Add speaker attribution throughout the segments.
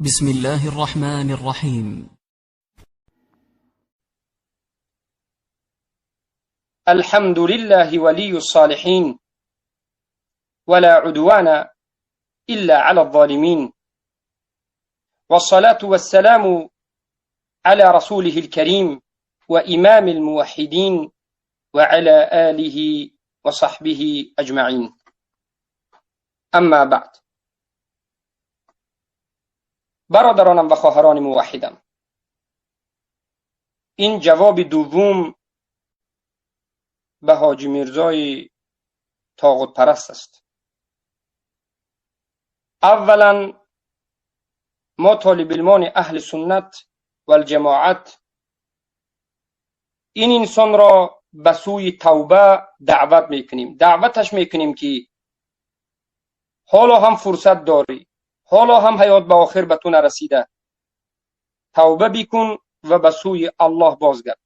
Speaker 1: بسم الله الرحمن الرحيم.
Speaker 2: الحمد لله ولي الصالحين ولا عدوان إلا على الظالمين، والصلاة والسلام على رسوله الكريم وإمام الموحدين وعلى آله وصحبه أجمعين. أما بعد، برادرانم و خواهران موحدم، این جواب دوم به حاجی میرزای طاغوت پرست است. اولا ما طالب علمان اهل سنت و الجماعت این انسان را به سوی توبه دعوت میکنیم، دعوتش میکنیم که حالا هم فرصت داری، حالا هم حیات به آخر به تو نرسیده، توبه بکن و به سوی الله بازگرد.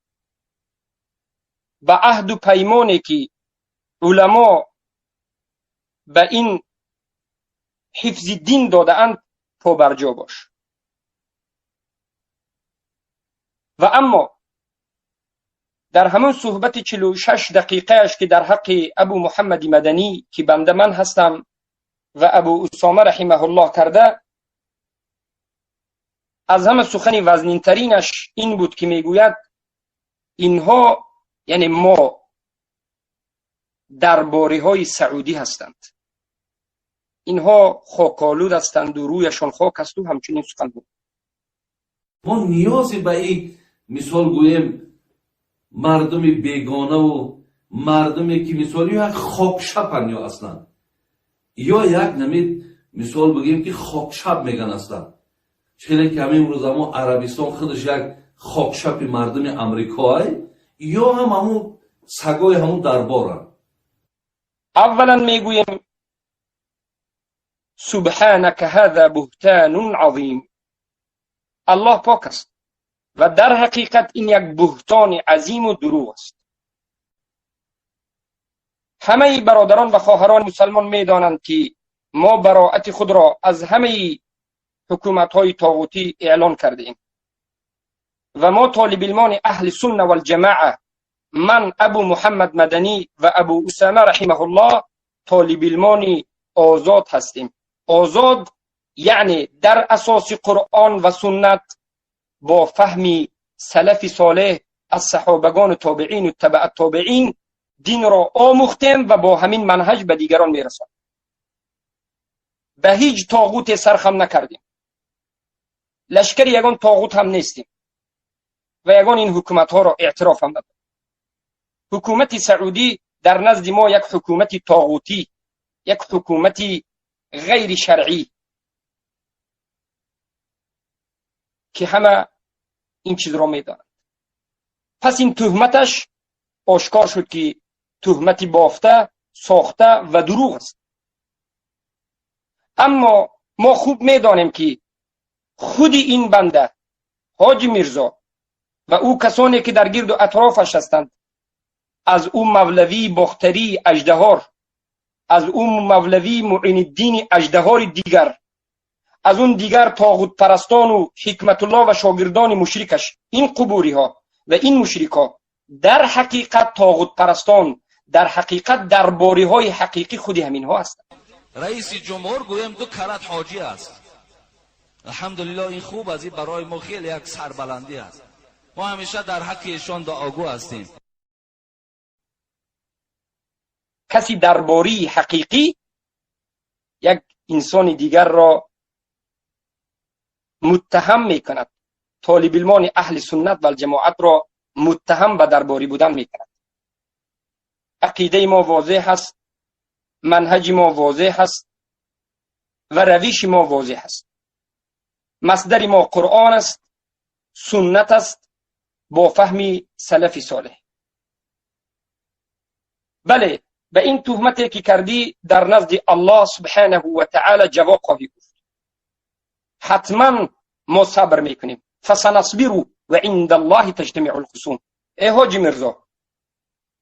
Speaker 2: به عهد و پیمانی که علما به این حفظ دین داده‌اند پابرجا باش. و اما در همون صحبت 46 دقیقه‌اش که در حق ابو محمد مدنی که بنده من هستم و ابو اسامه رحمه الله کرده، از همه سخن وزنینترینش این بود که میگوید اینها، یعنی ما، درباری های سعودی هستند، اینها خاک‌آلود هستند و رویشان خاک است و همچنین سخن بود.
Speaker 3: ما نیازی به این مثال گوییم مردم بیگانه و مردمی که مثال یک خاکشپن یا اصلا یا یک نمید مثال بگیم که خاکشپ میگن اصلا، چون که همین روز ما عربستان خودش یک خاکشپ مردم امریکای یا هم همون سگای همون دربارن.
Speaker 2: اولا میگویم سبحانك هذا بهتان عظیم، الله پاک است و در حقیقت این یک بهتان عظیم و دروغ است. همه برادران و خواهران مسلمان میدانند که ما براءت خود را از همه حکومت های طاغوتی اعلان کرده ایم و ما طالب علمان اهل سنه و الجماعه، من ابو محمد مدنی و ابو اسامه رحمه الله، طالب علمان آزاد هستیم. آزاد یعنی در اساس قرآن و سنت با فهم سلف صالح از صحابگان تابعین و تبع تابعین دین را آموختیم و با همین منهج به دیگران میرسانیم. به هیچ طاغوت سرخم نکردیم، لشکر یگان طاغوت هم نیستیم و یگان این حکومت ها را اعتراف هم نداریم. حکومت سعودی در نزد ما یک حکومت طاغوتی، یک حکومت غیر شرعی که همه این چیز را میدانند. پس این تهمتش آشکار شد که تهمتی بافته، ساخته و دروغ است. اما ما خوب میدانیم که خود این بنده حاجی میرزا و او کسانی که در گرد و اطرافش هستند، از او مولوی باختری اژدهار، از او مولوی معین الدین اژدهار دیگر، از اون دیگر طاغوت پرستان و حکمت الله و شاگردان مشرکش، این قبوری ها و این مشرک ها در حقیقت طاغوت پرستان، در حقیقت درباری های حقیقی خودی همین ها هستند.
Speaker 3: رئیس جمهور گویم 2 کرات حاجی است. الحمدلله این خوب است، این برای ما خیلی یک سربلندی است. ما همیشه در حق ایشان دعاگو هستیم.
Speaker 2: کسی درباری حقیقی یک انسان دیگر را متهم میکند، طالب علمان اهل سنت و الجماعت را متهم به درباری بودن میکند. عقیده ما واضح است، منهج ما واضح است و روش ما واضح است. مصدر ما قرآن است، سنت است با فهم سلف صالح. بله، به این تهمتی که کردی در نزد الله سبحانه و تعالی جواب خواهی گفت. حتما ما صبر میکنیم. فسنصبر و عند الله تجتمع الخصوم. ای حاجی میرزا،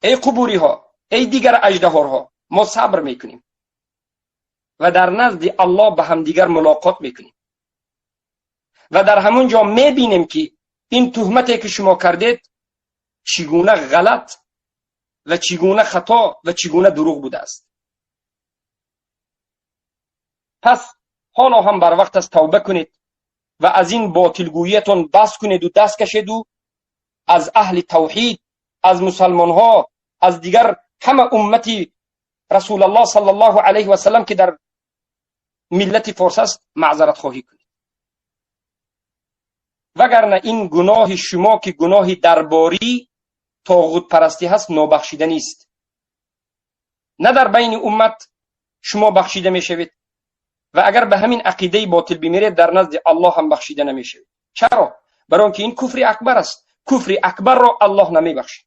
Speaker 2: ای قبوری ها، ای دیگر اژدهارها، ما صبر میکنیم و در نزد الله به همدیگر ملاقات میکنیم. و در همون جا میبینیم که این تهمتی که شما کردید چگونه غلط و چگونه خطا و چگونه دروغ بوده است. پس حالا هم بر وقت است توبه کنید و از این باطلگوییتون بس کنید و دست کشید و از اهل توحید، از مسلمان ها، از دیگر همه امتی رسول الله صلی الله علیه و سلم که در ملت فارس است معذرت خواهی کنید. وگرنه این گناه شما که گناه درباری طاغوت پرستی هست نابخشیده نیست. نه در بین امت شما بخشیده میشوید و اگر به همین عقیده باطل بمیرید در نزد الله هم بخشیده نمیشوید. چرا؟ برای اینکه این کفر اکبر است. کفر اکبر را الله نمیبخشید.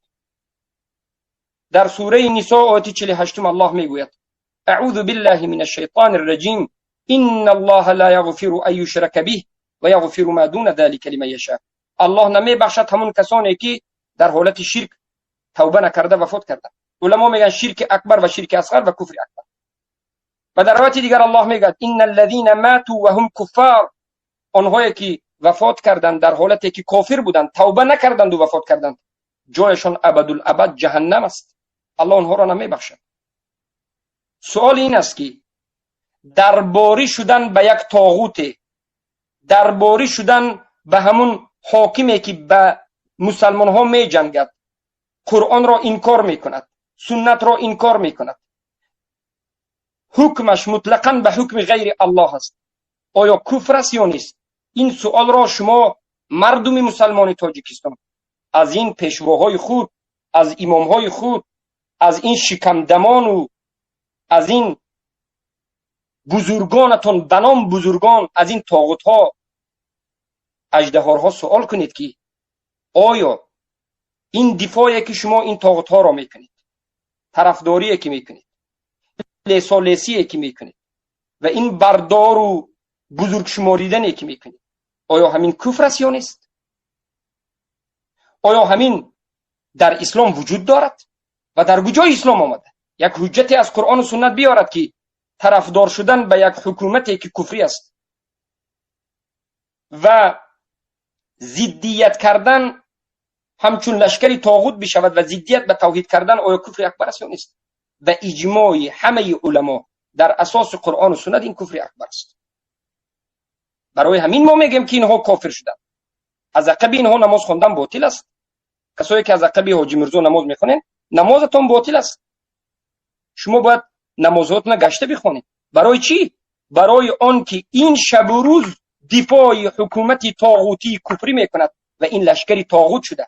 Speaker 2: در سوره نساء آیه 48 الله میگوید: اعوذ بالله من الشیطان الرجیم ان الله لا یغفر ان یشرک به و یغفر ما دون ذلك لمن یشاء. الله نمیبخشد همون کسانی که در حالت شرک توبه نکرده وفات کردند. علما میگن شرک اکبر و شرک اصغر و کفر اکبر. و در روایت دیگر الله میگه ان الذين ماتوا وهم کفار، آنهایی که وفات کردند در حالتی که کافر بودند، توبه نکردند و وفات کردند، جایشان ابدالابد جهنم است. الله آنها را نمیبخشد. سوال این است که درباری شدن به یک طاغوت، درباری شدن به همون حاکمی که به مسلمان ها می جنگد، قرآن را انکار میکند، سنت را انکار میکند، حکمش مطلقاً به حکم غیر الله است، آیا کفر است یا نیست؟ این سوال را شما مردم مسلمان تاجیکستان از این پیشواهای خود، از امامهای خود، از این شکمدمان و از این بزرگانتون بنام بزرگان، از این طاغوت‌ها، اژدهارها سوال کنید که آیا این دفاعی که شما این طاغوت‌ها را میکنید، طرفداری که میکنید، لیسالیسی که میکنید و این بردار و بزرگ شماریدنی که میکنید، آیا همین کفر است یا نیست؟ آیا همین در اسلام وجود دارد و در کجای اسلام آمده؟ یک حجتی از قرآن و سنت بیارد که طرفدار شدن به یک حکومتی که کفری است و ضدیت کردن همچون لشکری طاغوت بشود و ضدیت به توحید کردن، آیا کفر اکبر است یا نیست؟ به اجماع همه علما در اساس قرآن و سنت این کفر اکبر است. برای همین ما میگیم که اینها کافر شدند. از عقب اینها نماز خواندن باطل است. کسایی که از عقب حاجی میرزا نماز میخونن، نمازتون باطل است. شما باید نمازهاتون گشته بخونید. برای چی؟ برای آن که این شب و روز دفاع حکومت طاغوتی کفری میکند و این لشکری طاغوت شده،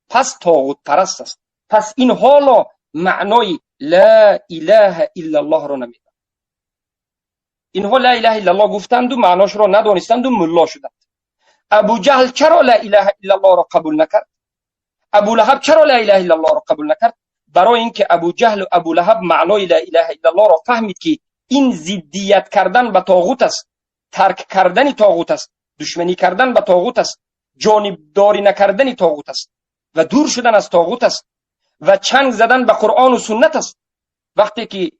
Speaker 2: پس طاغوت پرست است. پس این حالا معنای لا اله الا الله را نمیداند. اینها لا اله الا الله گفتند و معناش را ندانستند و ملا شدند. ابو جهل چرا لا اله الا الله را قبول نکرد؟ ابو لهب چرا لا اله الا الله را قبول نکرد؟ برای اینکه ابو جهل و ابو لهب معنای لا اله الا الله را فهمید که این ضدیت کردن به طاغوت است، ترک کردن طاغوت است، دشمنی کردن به طاغوت است، جانبداری نکردن طاغوت است و دور شدن از طاغوت است و چنگ زدن به قرآن و سنت است. وقتی که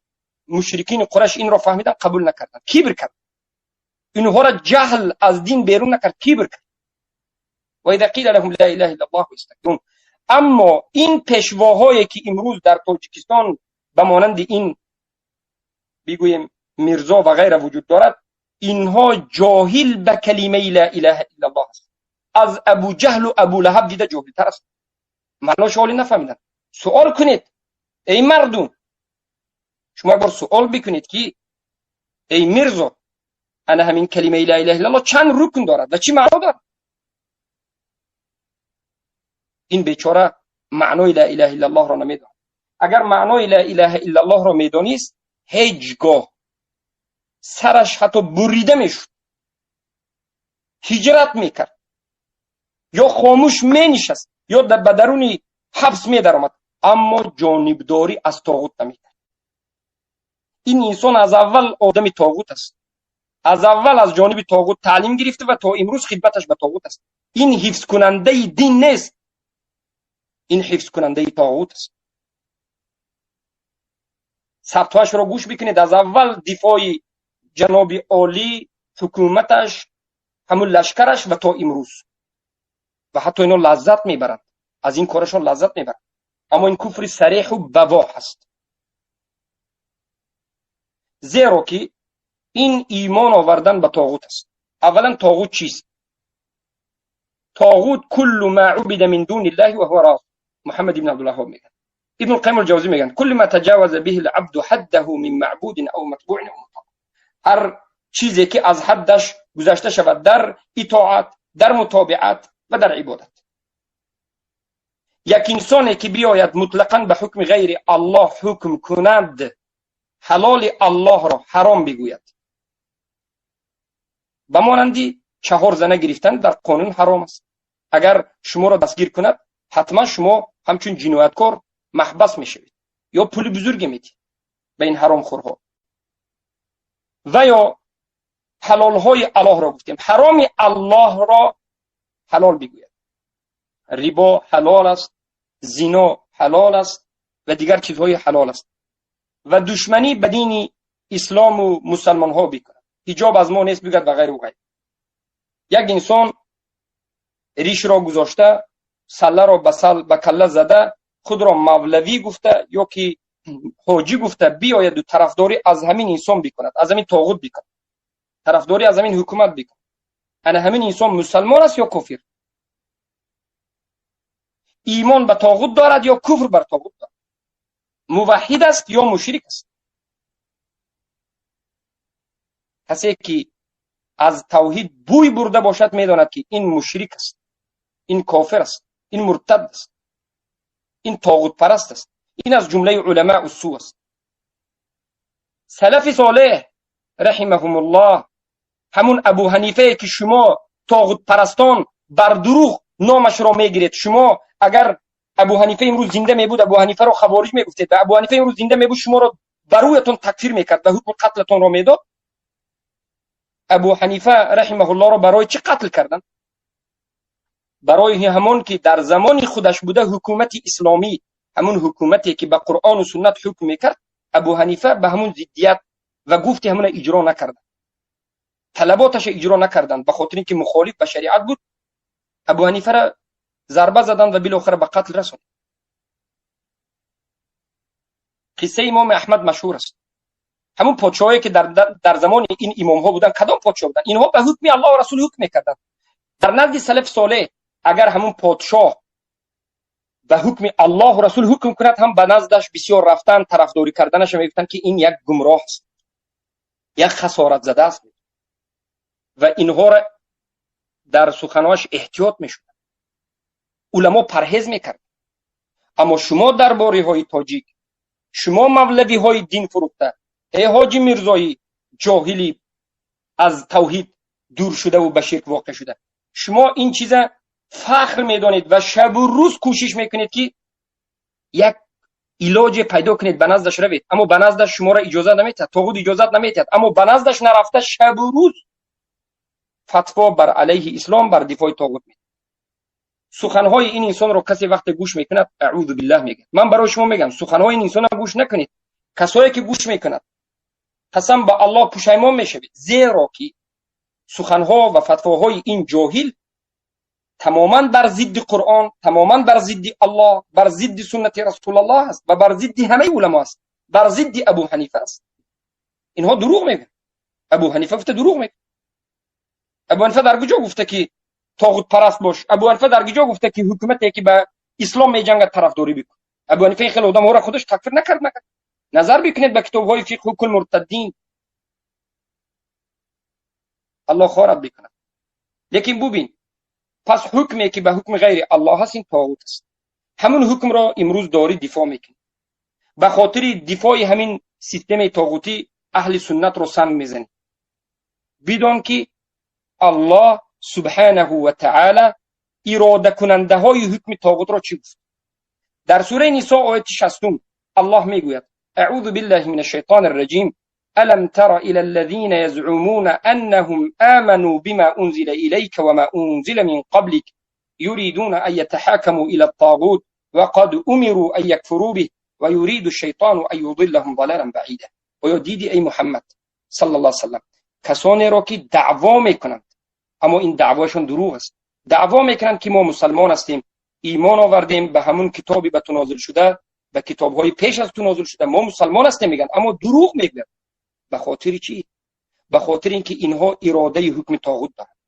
Speaker 2: مشرکین قریش این را فهمیدن قبول نکردند، کبر کرد. اینها را جهل از دین بیرون نکرد، کبر کرد. و اذا قیل لهم لا اله الا الله یستکبرون. اما این پیشواهایی که امروز در تاجیکستان به مانند این بگوییم میرزا و غیره وجود دارد، اینها جاهل به کلمه لا اله الا الله است. از ابو جهل و ابو لهب دیده جاهل تر است. معناش حالی نفهمیدن. سوال کنید ای مردم، شما یک بار سوال بکنید که ای میرزا، انا همین کلمه لا اله الا الله چند رکن دارد و چی معنا دارد؟ این بیچاره معنای لا اله الا الله را نمیداند. اگر معنای لا اله الا الله را میدانست، هیچگاه سرش حتی بریده میشد، هجرت میکرد، یا خاموش مینشست، یا به درون حبس میدرآمد، اما جانبداری از طاغوت نمیکرد. این انسان از اول آدم طاغوت است، از اول از جانب طاغوت تعلیم گرفته و تا امروز خدمتش به طاغوت است. این حفظ کننده دین نیست، این حفظ کننده طاغوت است. ثبت‌هاش را گوش بکنید، از اول دفاع جناب عالی، حکومتش، ҳамун лашкараш ва то имрӯз. Ва ҳатто ино лаззат мебаранд, аз ин корашон лаззат мебаранд. Аммо ин куфри сареҳу бавоҳ аст, зеро ки ин имон овардан ба тоғут аст. Аввалан, тоғут чист? Тоғут куллу ма убида мин дуни ллаҳи ва ҳува роз. Муҳаммад ибн Абдулваҳҳоб мегӯяд, Ибн Қайим ал-Ҷавзӣ мегӯянд: куллу ма таҷаваза биҳи л-абду ҳаддаҳу мин маъбудин ав матбуин ав мутаъ. Ҳар чизе ки аз ҳаддаш гузашта шавад дар итоат, дар мутобиат ва дар ибодат. Як инсоне ки биёяд, мутлақан ба ҳукми ғайри Аллоҳ ҳукм кунад, ҳалоли Аллоҳро ҳаром бигӯяд, ба монанди чаҳор зана гирифтан дар қонун ҳаром аст, агар шуморо дастгир кунад, ҳатман шумо ҳамчун ҷинояткор маҳбас мешавед ё пули бузурге медиҳед ба ин ҳаромхӯрҳо. Ва ё ҳалолҳои Аллоҳро гуфтем, ҳароми Аллоҳро ҳалол бигӯяд. Рибо ҳалол аст, зино ҳалол аст ва дигар чизҳои ҳалол аст, ва душманӣ ба дини ислому мусалмонҳо бикунад, ҳиҷоб аз мо нест бигӯяд ва ғайру ғайр. Як инсон ришро гузошта, салларо ба калла зада, худро мавлавӣ гуфта ё ки ҳоҷӣ гуфта биёяду тарафдорӣ аз ҳамин инсон бикунад, аз ҳамин тоғут бикунад, тарафдорӣ аз ҳамин ҳукумат бикунад, ана ҳамин инсон мусалмон аст ё кофир? Имон ба тоғут дорад ё куфр бар тоғут дорад? Муваҳҳид аст ё мушрик аст? Касе ки аз тавҳид бӯй бурда бошад, медонад, ки ин мушрик аст, ин кофир аст, ин муртад аст, ин тоғутпараст аст, ин аз ҷумлаи уламау су аст. Салафи солеҳ раҳимаҳумуллоҳ, ҳамун Абу Ҳанифае ки шумо тоғутпарастон бар дурӯғ номашро мегиред. Шумо агар Абу Ҳанифа имрӯз зинда мебуд, Абу Ҳанифаро хавориҷ мегуфтед, ва Абу Ҳанифа имрӯз зинда мебуд, шуморо ба рӯятон такфир мекард ва ҳукми қатлатонро медод. Абу Ҳанифа раҳимаҳуллоҳро барои чӣ қатл карданд? Барои ҳамон ки дар замони худаш буда ҳукумати исломӣ, ҳамун ҳукумате ки ба Қуръону суннат ҳукм мекард, Абу Ҳанифа ба ҳамун зиддият ва гуфти ҳамуна иҷро накарданд, талаботаша иҷро накарданд. Ба хотире ки мухолиф ба шариат буд, Абу Ҳанифара зарба заданд ва билохира ба қатл расонд. Қиссаи имоми Аҳмад машҳур аст. Ҳамун подшоҳое ки дар замони ин имомҳо буданд, кадом подшоҳ буданд? Инҳо ба ҳукми Аллоҳу расул ҳукм мекарданд. Дар назди салафи солеҳ агар ҳамун подшоҳ ба ҳукми Аллоҳу расул ҳукм кунад ҳам, ба наздаш бисёр рафтан, тарафдорӣ карданаша мегуфтанд, ки ин як гумроҳ аст, як хасоратзада аст, ва инҳоро дар суханҳояш эҳтиёт мешуданд. Уламо парҳез мекард. Аммо шумо дарбориҳои тоҷик, шумо мавлавиҳои дин фурӯхта, эй ҳоҷи Мирзоӣ ҷоҳили аз тавҳид дур шудаву ба ширк воқеъ шуда, шумо ин чиза фахр медонед ва шабу рӯз кӯшиш мекунед, ки як илоҷе пайдо кунед, ба наздаш равед, аммо ба наздаш шуморо иҷозат наметиҳад, тоғут иҷозат наметиҳад. Аммо ба наздаш нарафта, шабу рӯз фатво бар алайҳи ислом, бар дифои тоғут медиҳад. Суханҳои ин инсонро касе вақте гӯш мекунад, аъузу биллаҳ мегӯяд. Ман барои шумо мегӯям, суханҳои ин инсонро гӯш накунед. Касое ки гӯш мекунад, қасам ба Аллоҳ, пушаймон мешавед, зеро ки суханҳо ва фатвоҳои ин ҷоҳил тамоман бар зидди Қуръон, тамоман бар зидди Аллоҳ, бар зидди суннати Расулаллоҳ аст ва бар зидди ҳамаи уламо аст, бар зидди Абу Ҳанифа аст. Инҳо дурӯғ мегӯянд. Абу Ҳанифа гуфта дурӯғ мегӯяд. Абу Ҳанифа дар куҷо гуфта, ки тоғутпараст бош? Абу Ҳанифа дар куҷо гуфта, ки ҳукумате ки ба ислом меҷангад, тарафдорӣ бикун? Абу Ҳанифа ин хеле одамҳоро худаш такфир накард магар? Назар бикунед ба китобҳои фиқҳу кул муртаддин. Аллоҳ хорат бикунад. Лекин бубин, пас ҳукме ки ба ҳукми ғайри Аллоҳ аст, ин тоғут аст. Ҳамун ҳукмро имрӯз дорӣ дифоъ мекунӣ. Ба хотири дифои ҳамин системаи тоғутӣ аҳли суннатро санг мезанӣ. Бидон, ки Аллоҳ субҳанаҳу ва таъала иродакунандаҳои ҳукми тоғутро чӣ гуфт? Дар сураи Нисо, ояти 60, Аллоҳ мегӯяд: аъузу биллаҳи мин ашшайтони рраҷим. ألم تر إلى الذين يزعمون أنهم آمنوا بما أنزل إليك وما أنزل من قبلك يريدون أن يتحاكموا إلى الطاغوت وقد أمروا أن يكفروا به ويريد الشيطان أن يضلهم ضلالا بعيدا. Оё дидӣ, эй Муҳаммад саллаллоҳу алайҳи васаллам, касонеро ки даъво мекунанд Аммо ин даъвояшон дурӯғ аст. Даъво мекунанд, ки мо мусалмон ҳастем, имон овардем ба ҳамун китоби ба ту нозил шуда, ба китобҳои пеш аз ту нозил шуда, мо мусалмон ҳастем мегӯянд, аммо дурӯғ мегӯянд. Ба хотири чӣ? Ба хотири ин ки инҳо иродаи ҳукми тоғут доранд.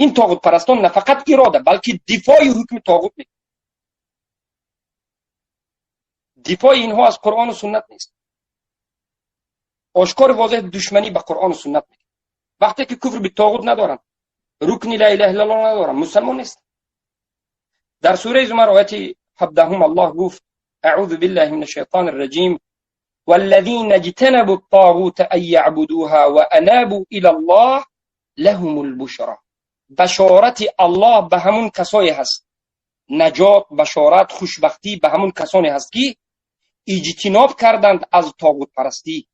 Speaker 2: Ин тоғутпарастон на фақат ирода, балки дифои ҳукми тоғут мекунанд. Дифои инҳо аз Қуръону суннат нест. Ошкор возеҳ душманӣ ба Қуръону суннат мекунанд. Вақте ки куфр би тоғут надоранд, рукни ла илаҳа иллаллоҳ надоранд, мусалмон нест. Дар сураи Зумар ояти 17 Аллоҳ гуфт: аъузу биллаҳи мина шайтони раҷим والذين اجتنبوا الطاغوت أن يعبدوها وأنابوا إلى الله لهم البشرى. بشارت الله به همون کسایی هست، نجات، بشارت، خوشبختی به همون کسانی هست که اجتناب کردند از طاغوت پرستی،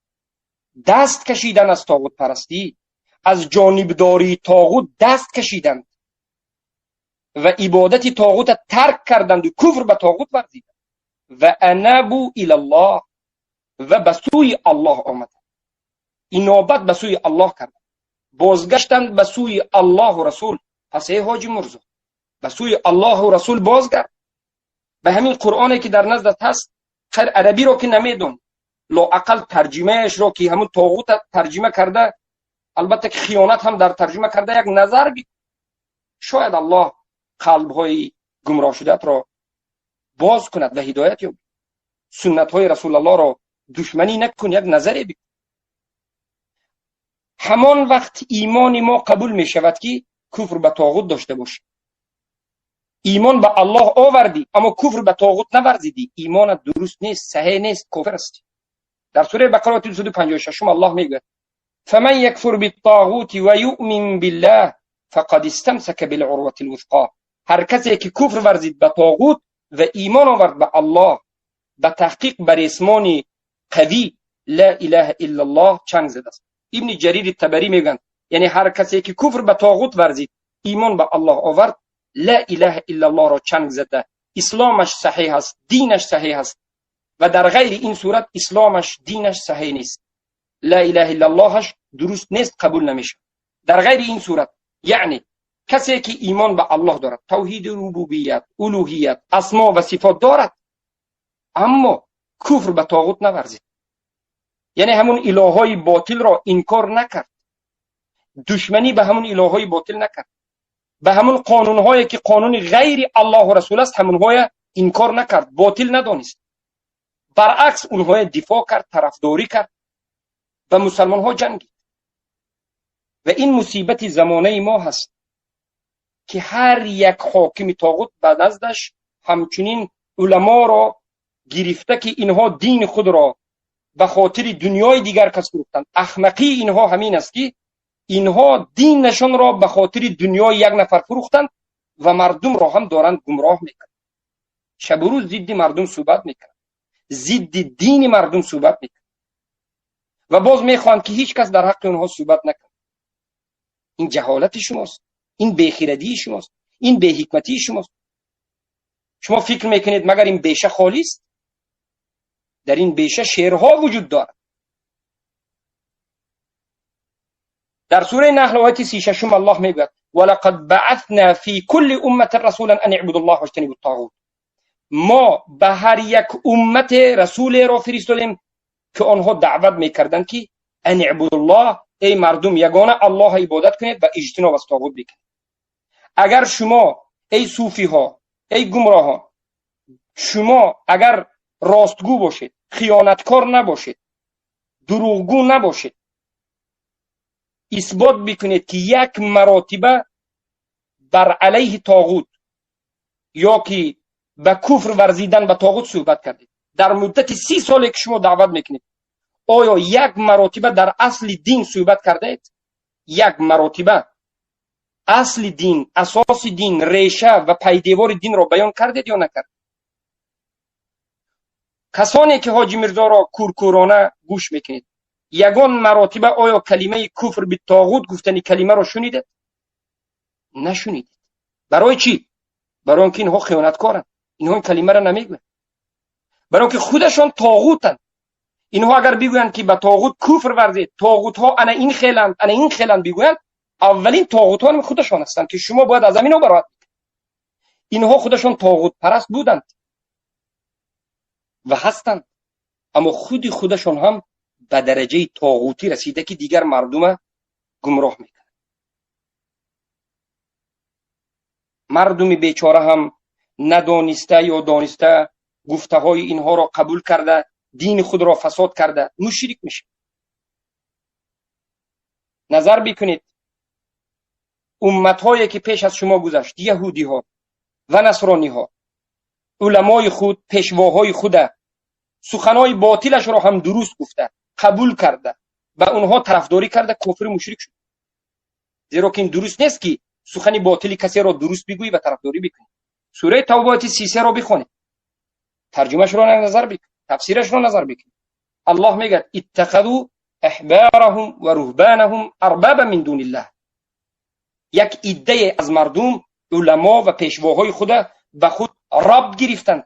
Speaker 2: دست کشیدن از طاغوت پرستی، از جانبداری طاغوت دست کشیدند و عبادت طاغوت ترک کردند و کفر به طاغوت ورزیدند. و انابوا الی الله، و به سوی الله آمدند، انابت به سوی الله کردند، بازگشتند به سوی الله و رسول. پس ای حاجی مرزا، به سوی الله و رسول بازگرد. به همین قرآنی که در نزدت هست، خیر عربی را که نمیدون، لااقل ترجمهش را که همون طاغوت ترجمه کرده، البته که خیانت هم در ترجمه کرده، یک نظر بی، شاید الله قلبهای گمراه شده‌ات را باز کند و هدایت یابی. سنت های رسول الله را دشمنی نکن، یک نظری بکن. همان وقت ایمان ما قبول می شود که کفر به طاغوت داشته باشی. ایمان به الله آوردی اما کفر به طاغوت نورزیدی، ایمانت درست نیست، صحیح نیست، کافر هستی. در سوره بقره آیه 256 الله میگوید: فمن یکفر بالطاغوت و یؤمن بالله فقد استمسک بالعروة الوثقا. هر کسی که کفر ورزید به طاغوت و ایمان آورد به الله، به تحقیق بر اسمان قوی لا اله الا الله چنگ زده است. ابن جریر تبری میگن یعنی هر کسی که کفر به طاغوت ورزید، ایمان به الله آورد، لا اله الا الله را چنگ زده، اسلامش صحیح است، دینش صحیح است. و در غیر این صورت اسلامش، دینش صحیح نیست، لا اله الا اللهش درست نیست، قبول نمیشه. در غیر این صورت، یعنی کسی که ایمان به الله دارد، توحید ربوبیت، الوهیت، اسما و صفات دارد، اما کفر به طاغوت نورزید، یعنی همون الههای باطل را انکار نکرد، دشمنی به همون الههای باطل نکرد، به همون قانونهایی که قانون غیر الله و رسول است همونهای انکار نکرد، باطل ندانست، برعکس اونهای دفاع کرد، طرفداری کرد و مسلمان ها جنگید. و این مصیبت زمانه ما هست که هر یک حاکم طاغوت به نزدش همچنین علما را گرفته که اینها دین خود را به خاطر دنیای دیگر کس فروختند. احمقی اینها همین است که اینها دینشان را به خاطر دنیای یک نفر فروختند و مردم را هم دارند گمراه میکنند. شب و روز ضد مردم صحبت میکنند، ضد دین مردم صحبت میکنند و باز میخواهند که هیچ کس در حق اونها صحبت نکند. این جهالت شماست، این بیخیردی شماست، این بی‌حکمتی شماست. شما فکر میکنید مگر این بیشه خالی است؟ در این بیشه شعرها وجود دارد. در سوره نحل آیه 36 الله میگوید: ولقد بعثنا فی کل امة رسولا ان اعبدوا الله واجتنبوا الطاغوت. ما به هر یک امت رسول را فرستادیم که آنها دعوت میکردند که ان اعبدوا الله، ای مردم یگانه الله عبادت کنید و اجتناب از طاغوت بکنید. اگر شما ای صوفی ها، ای گمراهان، شما اگر راستگو باشید، خیانتکار نباشید، دروغگو نباشید، اثبات بکنید که یک مراتبه بر علیه طاغوت یا که به کفر ورزیدن به طاغوت صحبت کردید، در مدت 30 سالی که شما دعوت میکنید، آیا یک مراتبه در اصل دین صحبت کرده اید؟ یک مراتبه اصل دین، اساس دین، ریشه و پیدیوار دین را بیان کردید یا نکردید؟ کسانی که حاجی میرزا را کورکورانه گوش میکنید، یگان مراتبه آیا کلمه کفر به طاغوت گفتنی کلمه را شنیدید؟ نشنیدید. برای چی؟ برای اینکه اینها خیانتکارند، اینها این کلمه را نمیگویند، برای اینکه خودشان طاغوتند. Инҳо агар бигӯянд, ки ба тоғут куфр варзед, тоғутҳо ана ин хеланд, ана ин хеланд бигӯянд, аввалин тоғутҳо худашон ҳастанд, ки шумо бояд аз ҳаминҳо бароат. Инҳо худашон тоғутпараст буданд ва ҳастанд, аммо худи худашон ҳам ба дараҷаи тоғутӣ расида, ки дигар мардума гумроҳ мекунад. Мардуми бечора ҳам надониста ё дониста гуфтаҳои инҳоро қабул карда, дини худро фасод карда, мушрик мешавад. Назар бикунед, умматҳое ки пеш аз шумо гузашт, яҳудиҳо ва насрониҳо, уламои худ, пешвоҳои худа суханои ботилашро ҳам дуруст гуфта, қабул карда, ба онҳо тарафдорӣ карда, кофиру мушрик шуд. Зеро ки ин дуруст нест, ки сухани ботили касеро дуруст бигӯӣ ва тарафдорӣ бикунӣ. Сураи Тавба ояти 33-ро бихонед, тарҷумашро назар бикунед, тафсирашро назар бикунед. Аллоҳ мегӯяд: иттахазу аҳбараҳум ва руҳбанаҳум арбаба мин дуниллаҳ. Як иддае аз мардум уламо ва пешвоҳои худа ба худ раб гирифтанд.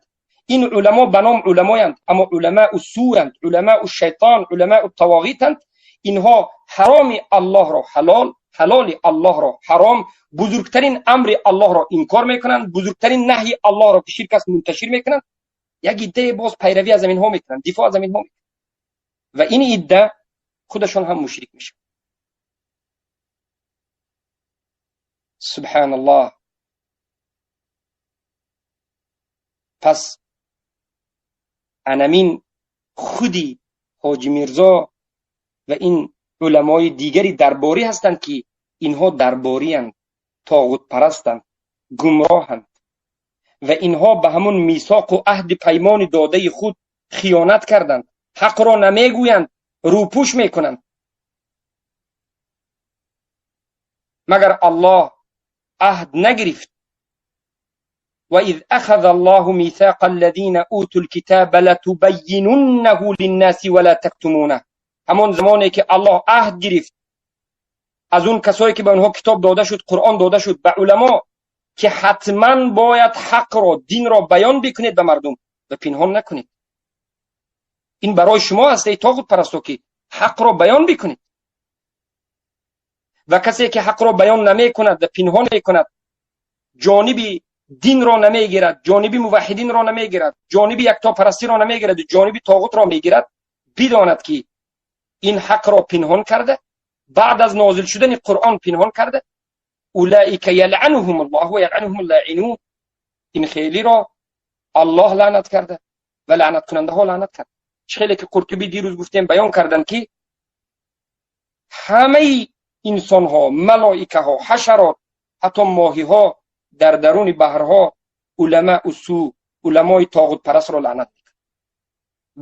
Speaker 2: Ин уламо ба ном уламоянд, аммо уламаи сӯянд, уламаи шайтон, уламаи тавоғитанд. Инҳо ҳароми Аллоҳро ҳалол, ҳалоли Аллоҳро ҳаром, бузургтарин амри Аллоҳро инкор мекунанд, бузургтарин наҳйи Аллоҳро ки ширк аст мунташир мекунанд. Як иддае боз пайравӣ аз инҳо мекунанд, дифоъ аз инҳо мекунанд ва ин идда худашон ҳам мушрик мешаванд. Субҳаналлоҳ. Пас анамин худи Ҳоҷи Мирзо ва ин уламои дигари дарборӣ ҳастанд, ки инҳо дарбориянд, тоғутпарастанд, гумроҳанд ва инҳо ба ҳамун мисоқу аҳди паймони додаи худ хиёнат карданд, ҳақро намегӯянд, рӯпӯш мекунанд. Магар Аллоҳ аҳд нагирифт? وإذ أخذ الله ميثاق الذين أوتوا الكتاب لتبيننه للناس ولا تكتمونه. ҳамон замоне ки Аллоҳ аҳд гирифт аз он касое ки ба онҳо китоб дода шуд, Қуръон дода шуд, ба уламо, ки ҳатман бояд ҳақро, динро баён бикунед ба мардум ва пинҳон накунед. Ин барои шумо аст, эй тоғутпарасто, ки ҳақро баён бикунед. Ва касе ки ҳақро баён намекунад ва пинҳон мекунад, ҷониби динро намегирад, ҷониби муваҳҳидинро намегирад, ҷониби яктопарастиро намегирад, ҷониби тоғутро мегирад, бидонад ки ин ҳақро пинҳон карда, баъд аз нозил шудани Қуръон пинҳон карда, улаика ялъануҳум аллоҳ ва ялъануҳум лаъинун. Ин хелиро Аллоҳ лаънат карда ва лаънаткунандаҳо лаънат карда. Чӣ хеле ки Қуртубӣ дирӯз гуфтем, баён карданд, ки ҳамаи инсонҳо, малоикаҳо, ҳашарот, ҳатто моҳиҳо дар даруни баҳрҳо уламаи су, уламои тоғутпарастро лаънат мекунанд.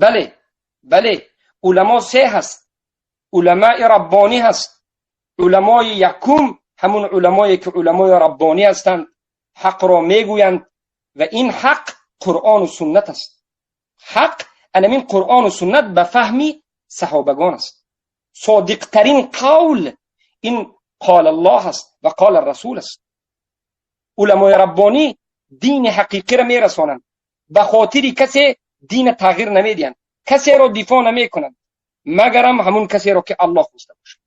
Speaker 2: Бале, бале, уламо се ҳаст. Уламаи раббонӣ ҳаст. Уламои якум ҳамун уламое ки уламои раббонӣ ҳастанд, ҳақро мегӯянд ва ин ҳақ Қуръону суннат аст. Ҳақ анамин Қуръону суннат ба фаҳми саҳобагон аст. Содиқтарин қавл ин қол Аллоҳ аст ва қол Расул аст. Уламои раббонӣ дини ҳақиқиро мерасонанд, ба хотири касе дина тағйир намедиҳанд, касеро дифоъ намекунанд, магарам ҳамун касеро ки Аллоҳ хоста бошад.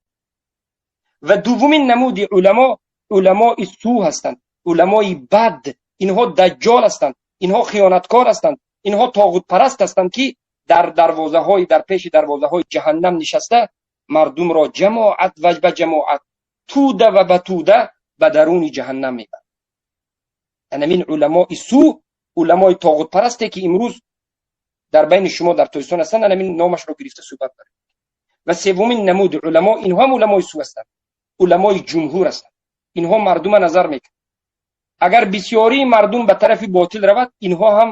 Speaker 2: Ва дуввумин намуди уламо уламои сӯ ҳастанд, уламои бад. Инҳо даҷҷол ҳастанд, инҳо хиёнаткор ҳастанд, инҳо тоғутпараст ҳастанд, ки дар дарвозаҳои, дар пеши дарвозаҳои ҷаҳаннам нишаста мардумро ҷамоат ва ба ҷамоат, тӯда ва ба тӯда ба даруни ҷаҳаннам мебаранд. Анамин уламои сӯ, уламои тоғутпарасте ки имрӯз дар байни шумо дар Тоҷикистон ҳастанд, анамин номашро гирифта суҳбат баред. Ва севумин намуди уламо, инҳо ҳам уламои сӯ ҳастанд, уламои ҷумҳур ҳастанд. Инҳо мардума назар мекунанд. Агар бисёрии мардум ба тарафи ботил равад, инҳо ҳам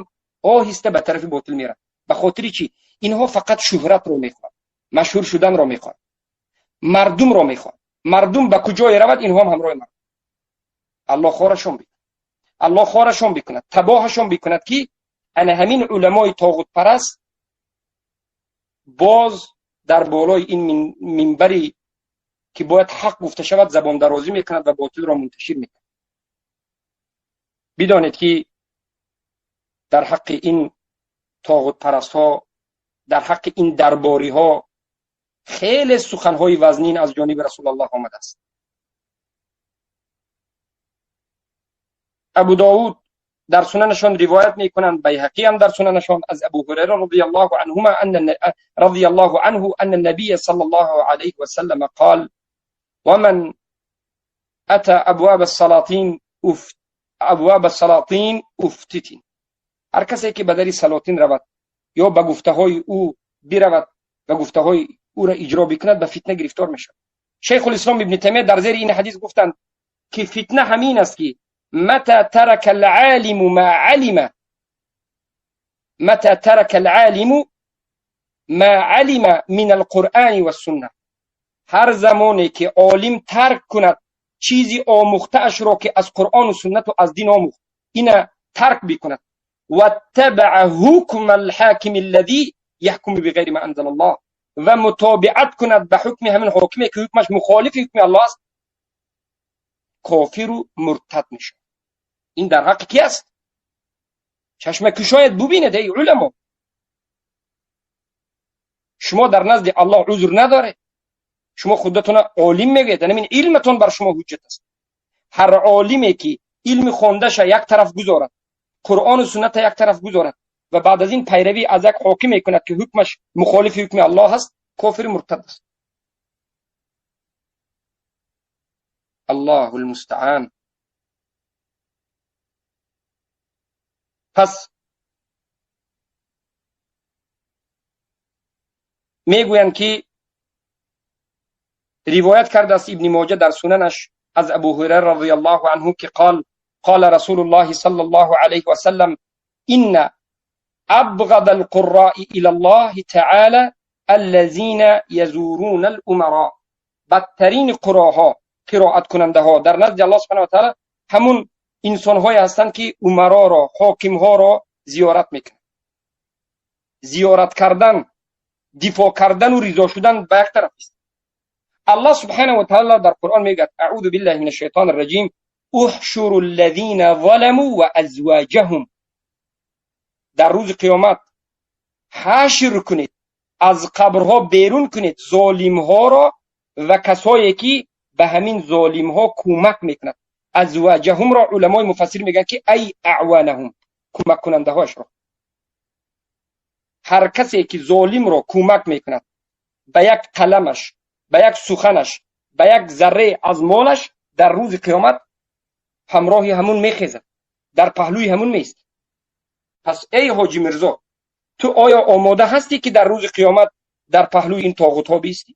Speaker 2: оҳиста ба тарафи ботил мераванд. Ба хотири чӣ? Инҳо фақат шӯҳратро мехоҳанд, машҳур шуданро мехоҳанд, мардумро мехоҳанд. Мардум ба куҷое равад, инҳо ҳам ҳамроҳи мардум. Аллоҳ хорашон бикунад, Аллоҳ хорашон бикунад, табоҳашон бикунад, ки ана ҳамин уламои тоғутпараст боз дар болои ин минбари ки бояд ҳақ гуфта шавад забондарозӣ мекунад ва ботилро мунташир мекунад. Бидонед, ки дар ҳаққи ин тоғутпарастҳо дар ҳаққи ин дарбориҳо хеле суханҳои вазнин аз ҷониби Расулуллоҳ омадааст. Абу Довуд дар сунанашон ривоят мекунанд, Байҳақӣ ҳам дар сунанашон аз Абу Ҳурайра радияллоҳу анҳума радияллоҳу анҳу анна набия саллаллоҳу алайҳи васаллам қол ومن أتى أبواب السلاطین افتتن. هر کسی که به دری سلاطین رود یا به گفته های او برود و گفته های او را اجرا بکند به فتنه گرفتار میشود. شیخ الاسلام ابن تیمیه در زیر این حدیث گفتند که فتنه همین است که متى ترك العالم ما علم، متى ترك العالم ما علم من القرآن والسنة. هر زمانی که عالم ترک کند چیزی آموخته اش را که از قرآن و سنت و از دین آموخت، اینا ترک بکند، و تبع حکم الحاکم الذي يحكم بغیر ما انزل الله، و متابعت کند به حکم همین حاکمی که حکمش مخالف حکم الله است، کافر و مرتد میشه. این در حق کی است؟ چشم کشایت ببینید ای علما، شما در نزد الله عذر نداره. شما خودتون عالم میگید، یعنی علمتون بر شما حجت است. هر عالمی که علم خوانده‌اش یک طرف گذارد، قرآن و سنت یک طرف گذارد و بعد از این پیروی از یک حاکم میکند که حکمش مخالف حکم الله است، کافر مرتد است. الله المستعان. پس میگویند که روایت کرده است ابن ماجه در سننش از ابو هریره رضی الله عنه که قال قال رسول الله صلی الله علیه و سلم ان ابغض القراء الى الله تعالی الذين يزورون الامراء. بدترین قراها، قرائت کننده ها در نزد الله سبحانه و تعالی همون انسان های هستند که امرا را، حاکم ها را زیارت میکنند. زیارت کردن، دفاع کردن و رضا شدن به یک طرف است. الله سبحانه و تعالی در قرآن میگه اعوذ بالله من الشیطان الرجیم احشروا الذین ظلموا وازواجهم. در روز قیامت حشر کنید، از قبرها بیرون کنید ظالم ها را و کسایی که به همین ظالم ها کمک میکند. ازواجهم را علمای مفسر میگن که ای اعوانهم، کمک کننده هاش را. هر کسی که ظالم را کمک میکند به یک قلمش، به یک سخنش، به یک ذره از مالش، در روز قیامت همراه همون میخیزد، در پهلوی همون میست. پس ای حاجی میرزا، تو آیا آماده هستی که در روز قیامت در پهلوی این طاغوت ها بیستی؟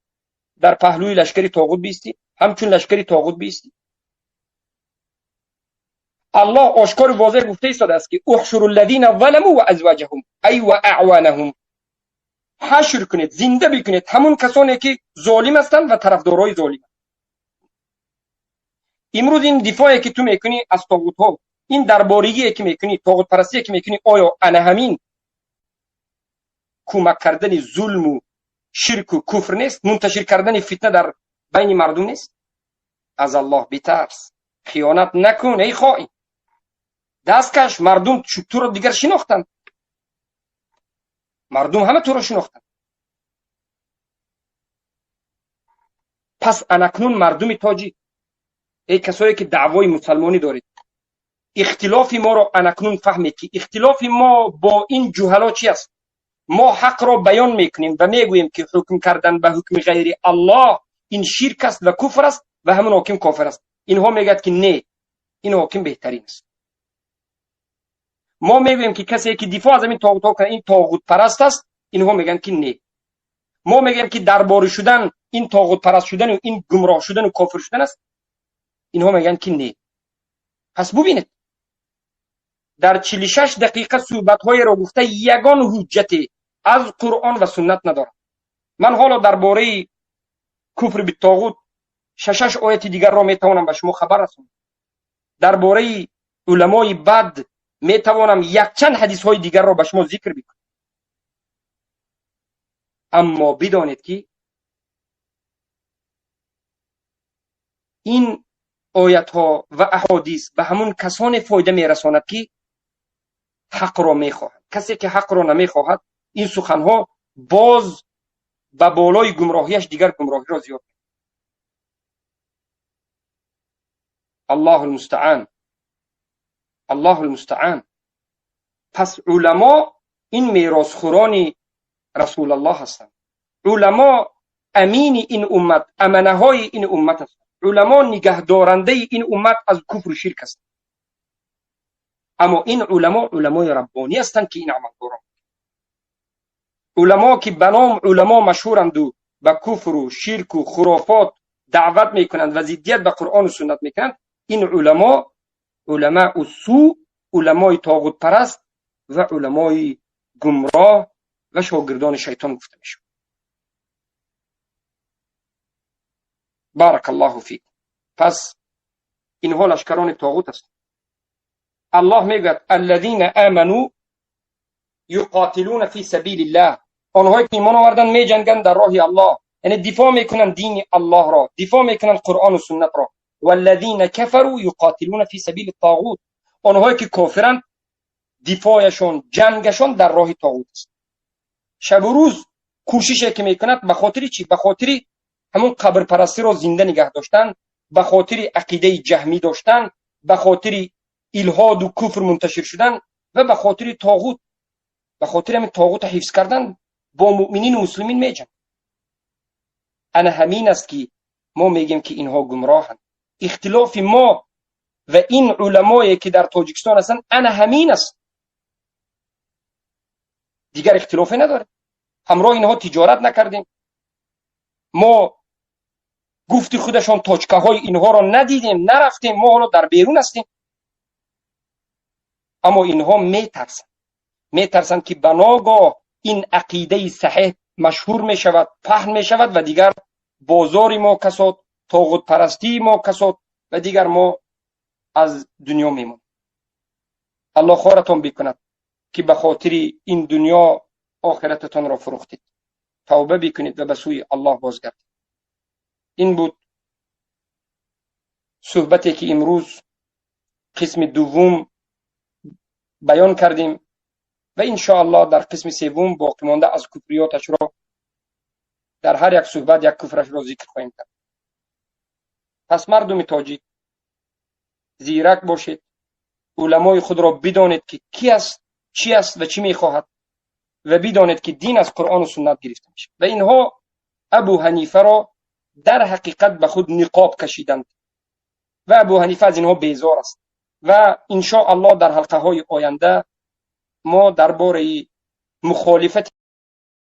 Speaker 2: در پهلوی لشکری طاغوت بیستی؟ همچون لشکری طاغوت بیستی؟ الله آشکار و واضح گفته ایستاده است که احشروا الذین ظلموا و ازواجهم ای و اعوانهم. حشر کنید، زنده بکنید همون کسانی که ظالم هستند و طرفدارای ظالم. امروز این دفاعی که تو میکنی از طاغوت ها، این دربارگی که میکنی، طاغوت پرستی که میکنی، آیا انا همین کمک کردن ظلم و شرک و کفر نیست؟ منتشر کردن فتنه در بین مردم نیست؟ از الله بترس، خیانت نکن ای خائن، دست کش. مردم تو رو دیگر شناختند، مردم همه تو رو شناختند. پس انکنون مردم تاجیک، ای کسایی که دعوای مسلمانی دارید، اختلاف ما را انکنون فهمید که اختلاف ما با این جهلا چی است. ما حق را بیان میکنیم و میگوییم که حکم کردن به حکم غیر الله این شرک است و کفر است و همون حاکم کافر است. اینها میگد که نه، این حاکم بهترین است. ما میگوییم که کسی که دفاع از این طاغوت ها کنه این طاغوت پرست است. اینها میگن که نه. ما میگیم که درباری شدن این طاغوت پرست شدن و این گمراه شدن و کافر شدن است. اینها میگن که نه. پس ببینید در 46 دقیقه صحبت های را گفته یگان حجت از قرآن و سنت ندارد. من حالا درباره کفر به طاغوت 6 آیت دیگر را میتوانم به شما خبر رسانم. درباره علمای بد میتوانم یک چند حدیث های دیگر را به شما ذکر بکنم. اما بدانید که این آیت ها و احادیث به همون کسان فایده میرساند که حق را میخواهد. کسی که حق را نمیخواهد این سخنها Боз ба болои гумроҳиаш дигар гумроҳиро зиёд. Аллоҳул мустаъан, Аллоҳул мустаъан. Пас уламо ин меросхӯрони Расулаллоҳ ҳастанд. Уламо амини ин уммат, аманаҳои ин уммат ҳастанд. Уламо нигаҳдорандаи ин уммат аз куфру ширк ҳастанд. Аммо ин уламо уламои раббонӣ ҳастанд, ки ин амалдоранд. Уламо ки ба ном уламо машҳуранду ба куфру ширку хурофот даъват мекунанд ва зиддият ба Қуръону суннат мекунанд, ин уламо уламаи су, уламои тоғутпараст ва уламои гумроҳ ва шогирдони шайтон гуфта мешавад. Баракаллоҳу фик. Пас инҳо лашкарони тоғут ҳастанд. Аллоҳ мегӯяд: аллазина аману юқотилуна фи сабилиллаҳ. Онҳое ки имон оварданд меҷанганд дар роҳи Аллоҳ, яъне дифоъ мекунанд дини Аллоҳро, дифоъ мекунанд Қуръону суннатро. Валлазина кафару юқотилуна фи сабили тоғут. Онҳое ки кофиранд дифояшон, ҷангашон дар роҳи тоғут аст. Шабу рӯз кӯшише ки мекунад ба хотири чӣ? Ба хотири ҳамон қабрпарастиро зинда нигаҳ доштан, ба хотири ақидаи ҷаҳмӣ доштан, ба хотири илҳоду куфр мунташир шудан ва ба хотири тоғут, ба хотири ҳамин тоғутро ҳифз кардан бо муъминину муслимин меҷангад. Ана ҳамин аст ки мо мегӯем ки инҳо гумроҳанд. Ихтилофи мо ва ин уламое ки дар Тоҷикистон ҳастанд ана ҳамин аст. Дигар ихтилофе надорем. Ҳамроҳ инҳо тиҷорат накардем. Мо гуфти худашон точкаҳои инҳоро надидем, нарафтем, мо ҳоло дар берун ҳастем. Аммо инҳо метарсанд, метарсанд ки ба ногоҳ ин ақидаи саҳеҳ машҳур мешавад, паҳн мешавад ва дигар бозори мо касод, тоғутпарастии мо касод ва дигар мо аз дунё мемонем. Аллоҳ хоратон бикунад ки ба хотири ин дунё охирататонро фурӯхтед. Тавба бикунед ва ба сӯи Аллоҳ бозгардед. Ин буд суҳбате ки имрӯз қисми дуввум баён кардем ва иншоаллоҳ дар қисми севум боқимонда аз куфриёташро дар ҳар як суҳбат як куфрашро зикр хоҳем кард. Пас мардуми тоҷик зирак бошед, уламои худро бидонед ки ки аст, чӣ аст ва чӣ мехоҳад ва бидонед ки дин аз Қуръону суннат гирифта мешавад. Ва инҳо Абу Ҳанифаро дар ҳақиқат ба худ ниқоб кашиданд ва Абу Ҳанифа аз инҳо безор аст. Ва иншоаллоҳ дар ҳалқаҳои оянда мо дар бораи мухолифати